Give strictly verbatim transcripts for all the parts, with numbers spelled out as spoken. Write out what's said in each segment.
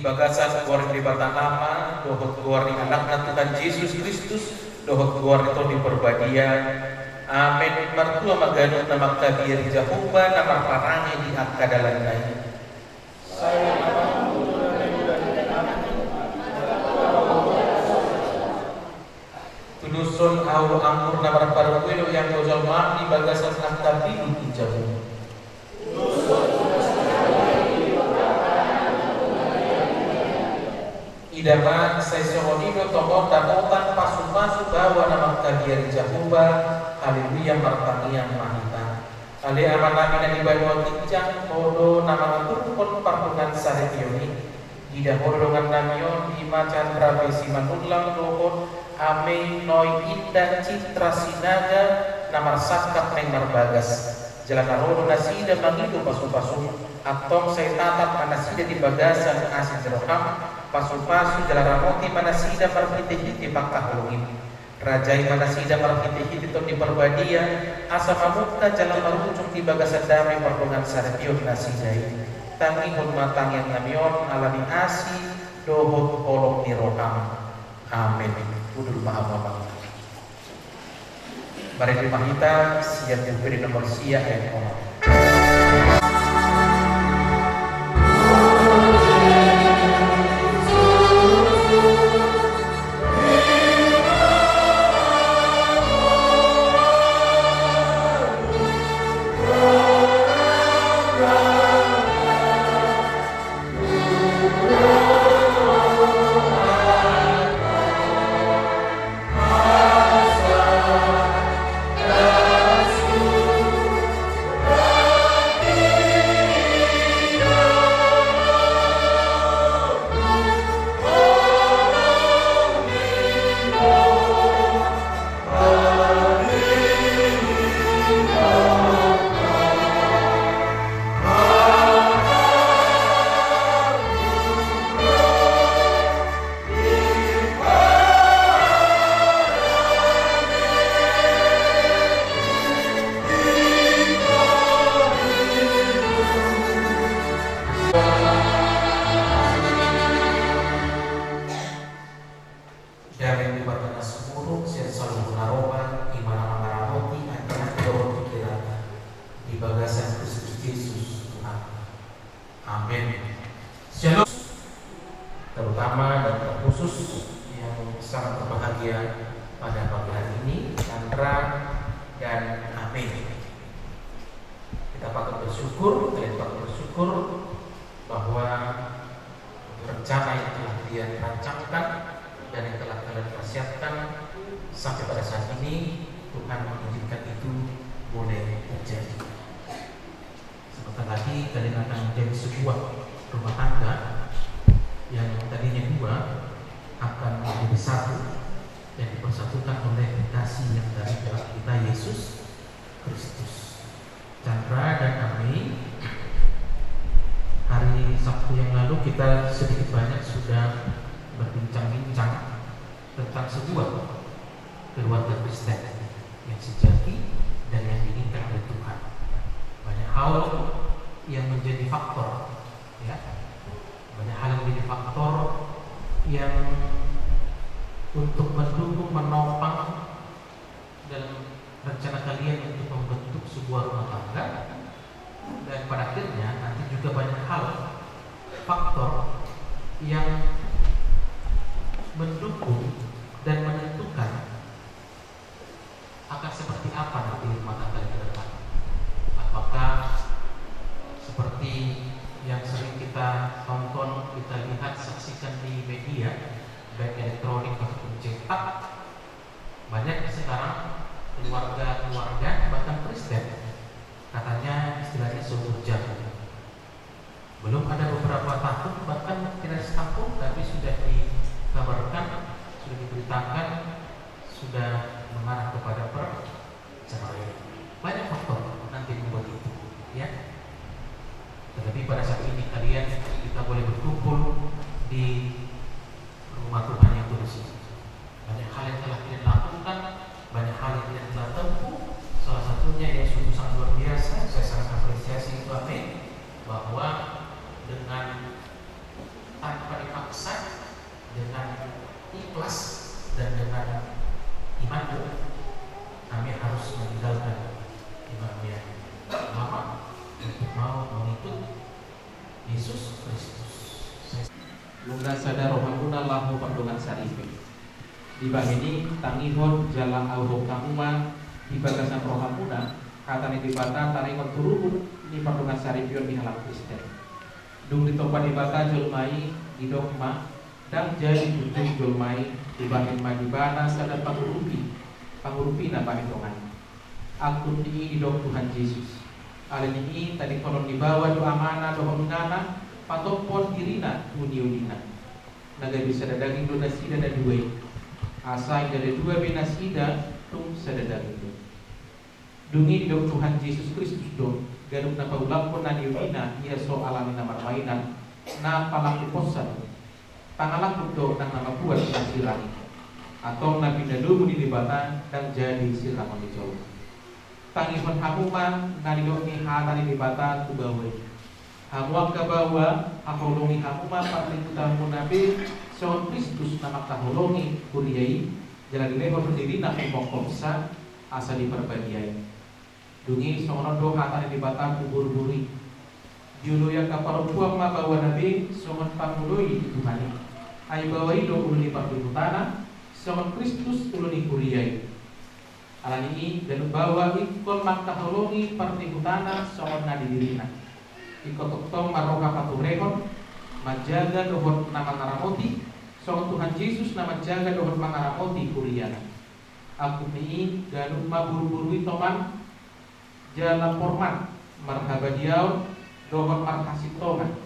Bagasan goar ni Debata Ama, dohot goar ni Anakna Tuhan Jesus Kristus, dohot goar ni Tondi Parbadia. Amen. Martua ma ganup na mangkabiari Jahowa na marparange di angka dalanna i. Tudoshon ahu anggur na marparungkui do i anggo jolma di bagasan angka pilu i jabu. Ida ma, sai songon i do tongon dapotan pasupasu baoa na mangkabiari Jahowa. Haleluya, martangiang ma hita. Ale Amanami na di banua ginjang, Ho do na mangaturhon pardongansaripeon i. Diida Ho do dongannami on, i ma Chandra Besi Manullang dohot Amei Noi Indah Citra Sinaga na marsangkap naeng marbagas. Jala na ro do nasida mangido pasupasum, antong sai tatap ma nasida di bagasan asi ni roham, pasupasu jala ramoti ma nasida marhitehite pangkaholongim. Rajai ma nasida marhitehite Tondi Parbadia, asa mamungka jala marujung di bagasan dame pardongansaripeon nasida i. Tangihon ma tangiangnami on ala ni asi dohot holong ni roham. Amen. Hundul ma hamu amang. Marende ma hita sian Buku Ende nomor sia ayat onom. Dame ni Debata na sumurung sian saluhut na roha, i ma na mangaramoti ateate dohot pingkiranta di bagasan Kristus Jesus Tuhan. Amin. Shalom. Terutama dan terkhusus yang sangat berbahagia pada pagi hari ini, Chandra dan Amei. Kita patut bersyukur, kalian patut bersyukur bahwa rencana yang telah kalian rancangkan dan yang telah kalian persiapkan sampai pada saat ini, Tuhan mengizinkan itu boleh terjadi. Sebentar lagi kalian akan menjadi sebuah rumah tangga yang tadinya dua akan menjadi satu, yang dipersatukan oleh kasih yang dari Tuhan kita Yesus Kristus. Chandra dan Amei, hari Sabtu yang lalu kita sedikit banyak sudah berbincang-bincang tentang sebuah keluarga Kristen yang sejati dan yang diinginkan oleh Tuhan. Banyak hal yang menjadi faktor, ya. Banyak hal yang menjadi faktor yang untuk mendukung, menopang dalam rencana kalian untuk membentuk sebuah rumah tangga, dan pada akhirnya nanti juga banyak hal, faktor yang mendukung dan menentukan akan seperti apa nanti rumah tangga ke depan. Apakah seperti yang sering kita tonton, kita lihat, saksikan di media, baik elektronik ataupun cetak, banyak sekarang keluarga-keluarga, bahkan Kristen, katanya istilahnya seumur jagung. Belum ada beberapa tahun, bahkan tidak setahun, tapi sudah dikabarkan, sudah diberitakan, sudah mengarah kepada perceraian. Banyak faktor nanti membuat itu, ya. Terlebih pada saat ini kalian, kita boleh berkumpul di rumah Tuhan yang kudus ini. Banyak hal yang telah kalian lakukan, banyak hal yang kalian telah tempuh. Salah satunya yang sungguh sangat luar biasa, saya sangat apresiasi itu, Amei, bahwa dengan tanpa dipaksa, dengan ikhlas dan dengan iman, kami harus meninggalkan iman yang lama untuk mau mengikut Yesus Kristus. Nunga sada rohamuna laho pardongansaripeon. Dibahen i tangihon jala auhon hamu ma di bagasan rohamuna hata ni Debata taringot tu ruhut ni pardongansaripeon ni halak Kristen. Dung ditompa Debata jolma i, didok ma, ndang jadi tunjung jolma i, dibahen ma di ibana sada pangurupi, pangurupina bahen dongan i. Angkup ni i didok Tuhan Jesus. Alani i tadingkonon ni baoa do amana dohot inana, patophon dirina tu niulina. Na gabe sada daging do nasida na dua i. Asa ndada dua be nasida, tung sada daging do. Dung i didok Tuhan Jesus Kristus do, ganup na paulakhon na niulina ia so alani na marmainan, na palaku posan. Pangalangkup do nang na mambuat na sirang i. Antong na pinda domu ni Debata ndang jadi sirangon ni jolma. Tangihon hamu ma na nidok ni hata ni Debata tu baoa i. Hamu angka baoa, haholongi hamu ma parnihutamuna be songon Kristus na mangkaholongi huria i, jala dilehon do dirina ummongkopsa asa diparbadiai. Dung i songon on do hata ni Debata tu boruboru i. Dioloi angka parompuan ma baoana be songon pangoloi di Tuhan i. Ai baoa i do ulu ni parnihutamuna, songon Kristus ulu ni huria i. Alani i ganup baoa ingkon mangkaholongi parnihutamuna songon na di dirina. Ingkon tongtong ma roha paturehon, manjaga dohot na mangaramoti, songon Tuhan Jesus na manjaga dohot mangaramoti huriana. Angkup ni i ganup ma boruboru i toman jala porman, marhabadiaon dohot marhasintongan,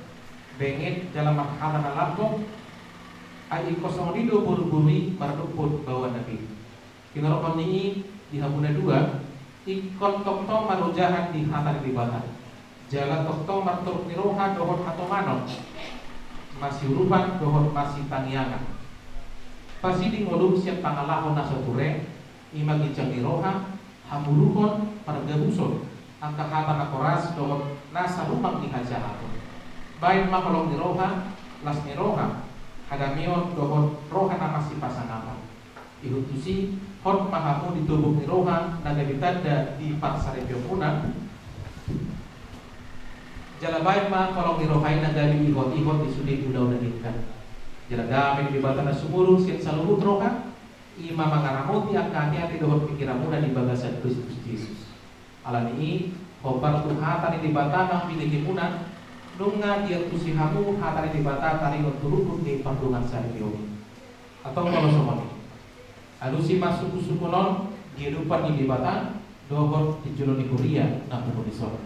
benget jala marhata na lambok. Ai ingkon songon i do boruboru i mardophon baoana be. Hinorhon ni i di hamu na dua, ingkon tongtong marojahan di hata ni Debata, jala tongtong martoruk ni roha dohot hatomanon, masiurupan dohot masitangiangan. Pasiding ngolum sian pangalaho na so ture, i ma ginjang ni roha, hamuruhon, pargabuson, angka hata na horas dohot na salumang ni hajahaton. Baen ma holong ni roha, las ni roha, hadameon dohot roha na masipasangapan. Ihut tusi, hot ma hamu di tobuk ni roha na gabe tanda di parsaripeonmuna. Jala baen ma holong ni roha i na gabe ihot-ihot di sude ulaon na denggan. Jala dame ni Debata na sumurung sian saluhut roha, i ma mangaramoti angka ateate dohot pingkiranmuna di bagasan Kristus Jesus. Alani i, hombar tu hata ni Debata na binegemuna, nunga diantusi hamu hata ni Debata taringot tu ruhut ni pardongansaripeon i. Antong molo songon i, alusi ma sungkunsungkun on di adopan ni Debata dohot di jolo ni huria na pungu dison.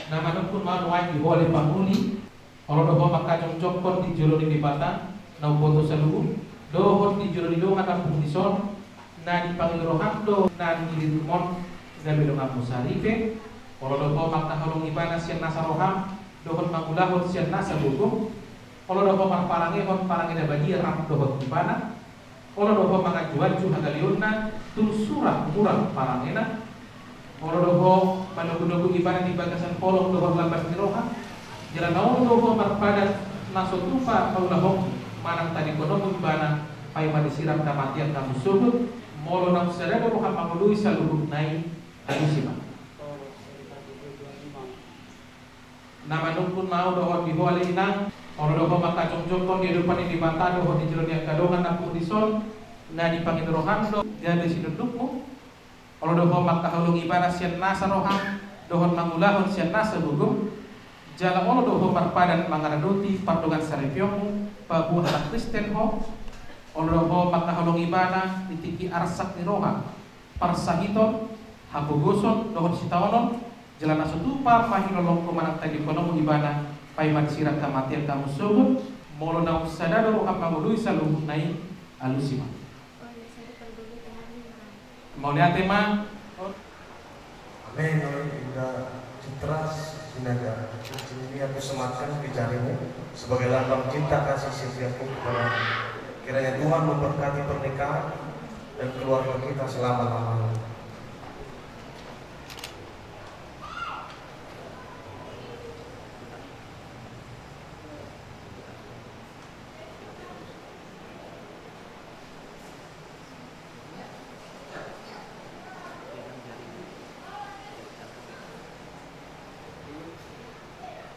Na manungkun ma nuaeng di ho ale pangoli, olo do ho mangkajongjongkon di jolo ni Debata na umboto saluhut, dohot di jolo ni dongan na pungu dison, na dipangido roham do na nilirumon gabe donganmu saripe. Olo do ho mangkaholongi ibana sian nasa roham, dohot mangulahon sian nasa gogom. Olo do ho marparangehon parange na badia rap dohot ibana. Olo do ho manganjuanju hagaleonna tu sura murang parangena. Olo do ho manogunogu ibana di bagasan holong dohot lambas ni roha. Jala na olo do ho marpadan na so tupa paulahonmu manang tadingkononmu ibana, paima disirang hamatean hamu sogot. Molo naung sada do roham mangoloi saluhutna i, alusi ma. Na manungkun ma ahu dohot di ho ale inang, olo do ho mangkajongjongkon di adopan ni Debata dohot di jolo ni angka dongan na pungu dison, na dipangido roham do gabe sinundukmu. Olo do ho mangkaholongi ibana sian nasa roham, dohot mangulahon sian nasa gogom. Jala olo do ho marpadan mangaradoti pardongansaripeonmu, paboa halak Kristen ho. Olo do ho mangkaholongi ibana di tingki arsak ni roha, parsahiton, hapogoson dohot sitaonon. Jala na so tupa ma hinolongku manang tadingkononmu ibana, paima disirang hamatean hamu sogot. Molo naung sada do roham mangoloi saluhutna i, alusi ma. Mauliate ma. Amin. Indah Citra Sinaga, ini aku sematkan di jarimu sebagai lambang cinta kasih setiapku kepadamu. Kiranya Tuhan memberkati pernikahan dan keluarga kita selama-lamanya.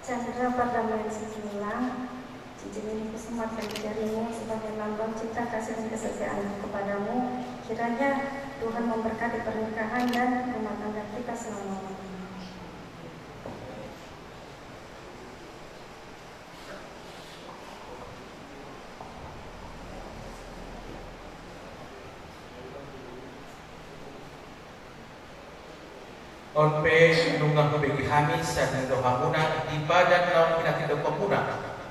Candra perdamaian Simanullang, cincin ini kusematkan di jarimu sebagai lambang cinta kasih dan kesetiaanku kepadamu. Kiranya Tuhan memberkati pernikahan dan rumah tangga kita selama-lamanya. On pe nunga hubege hami sian rohamuna di padan naung pinatindangkonmuna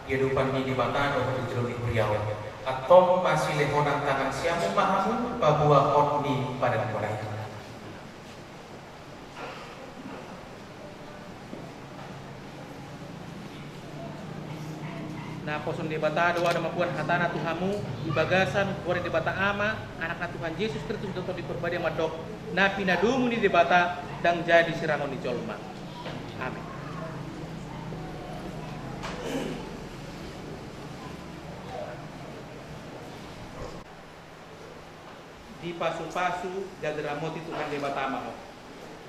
di adopan ni Debata dohot di jolo ni huria on. Antong masilehonan tangan siamun ma hamu paboahon ni padanmuna i. Naposo ni Debata do ada mamboan hatana tu hamu di bagasan goar ni Debata Ama, Anakna Tuhan Jesus Kristus dohot Tondi Parbadia mandok, na pinadomu ni Debata ndang jadi sirangon ni jolma. Amin. Dipasupasu gabe ramoti Tuhan Debata ma ho.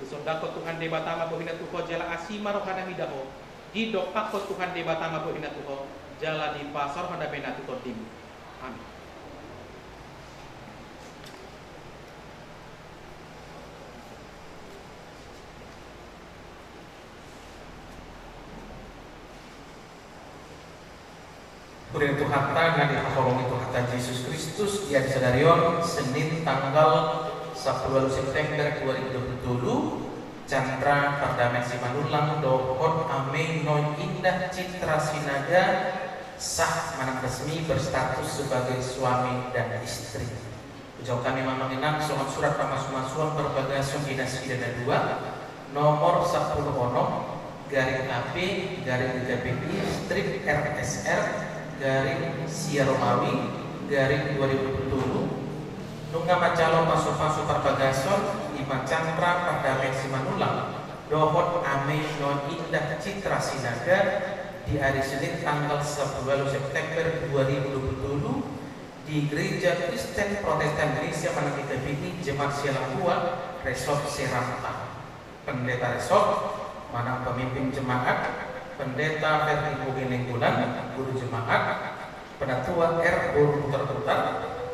Disondangkon Tuhan Debata ma bohina tu ho jala asi ma rohana mida ho. Didompakkon Tuhan Debata ma bohina tu ho jala dipasaorhon damena tu tondim. Amin. Huria ni Tuhanta na dihaholongi Tuhanta Jesus Kristus, di ari sadari on, Senin tanggal sampulu ualu September dua ribu dua puluh tolu, Candra Perdamaian Simanullang dohot Amei Noi Indah Citra Sinaga sah manang resmi berstatus sebagai suami dan istri. Hujauhon hami ma amang inang songon surat pamasumasuon parbagason di nasida na dua, nomor sampulu onom, garing A P, garing D K P I, strip R S R, garing sia Romawi, garing dua ribu dua puluh tolu, nunga manjalo pasupasu parbagason, i ma Candra Perdamaian Simanullang dohot Amei Noi Indah Citra Sinaga, di ari Senin tanggal sampulu ualu September dua ribu dua puluh tolu, di Gereja Kristen Protestan Indonesia manang G K P I Jemaat Sialamboa, Resort Seranta. Pendeta Resort manang pemimpin jemaat, Pendeta Ferdi Mugi Nainggolan, guru jemaat, penatua R Boru Putar-Putar,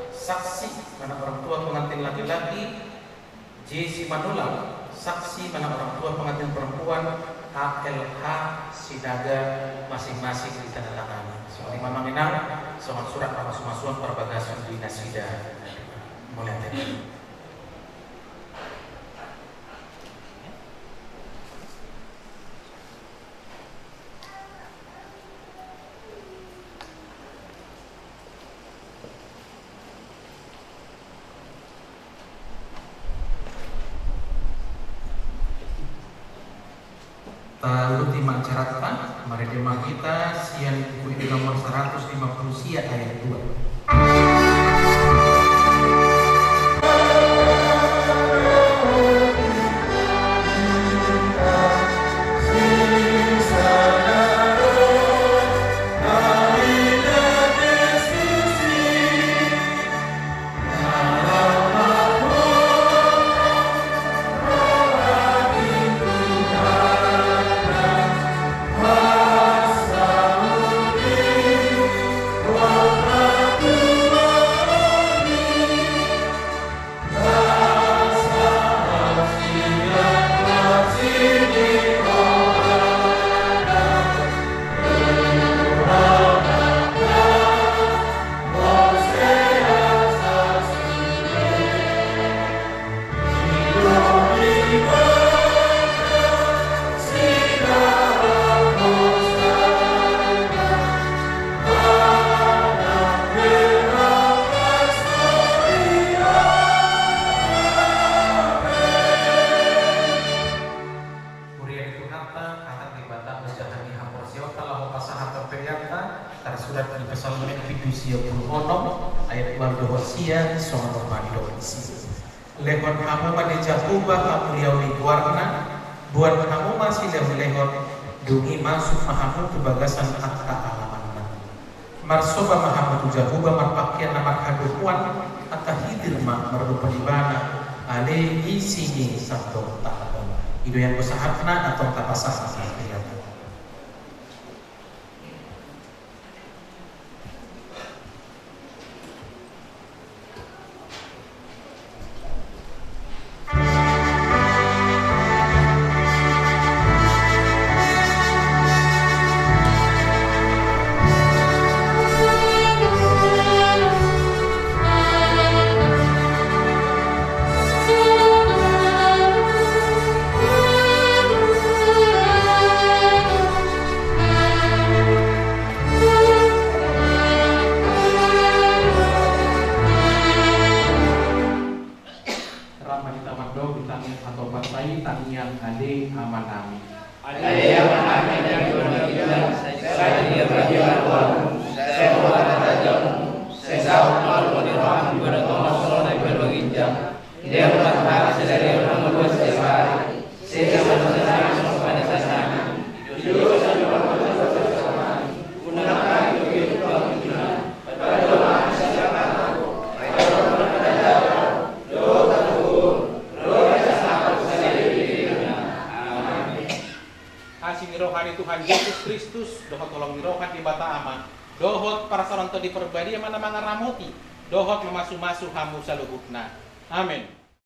saksi manang orang tua pengantin laki-laki, J Simanullang, saksi manang orang tua pengantin perempuan, A L H Sinaga, masing-masing ditandatangani. Songon i ma amang inang songon surat pamasumasuon parbagason di nasida. Mauliate. Taluti ma acaranta, marende ma hita sian Buku Ende nomor saratus lima pulu sia ayat dua. Huria ni Tuhanta, hata ni Debata, ojahan ni haporseaonta laho pasahat peleanta, tarsurat di Psalmen pitu sia pulu onom, ayat ualu dohot sia, songon on ma didok disi. Lehon hamu ma di Jahowa hamuliaon ni goarna, boan hamu ma silehonlehon, dung i masuk ma hamu tu bagasan angka alamanna. Marsoba ma hamu tu Jahowa marpahean na marhadohoan, angka hidir ma marlupa di ibana, ale isi ni sandok tabo. I do ianggo sahatna, antong tapasahat ma ia. Asi ni roha ni Tuhan Jesus Kristus, dohot holong ni roha ni Debata Ama, dohot parsaoran Tondi Parbadia ma na mangaramoti dohot mamasumasu hamu saluhutna. Amen.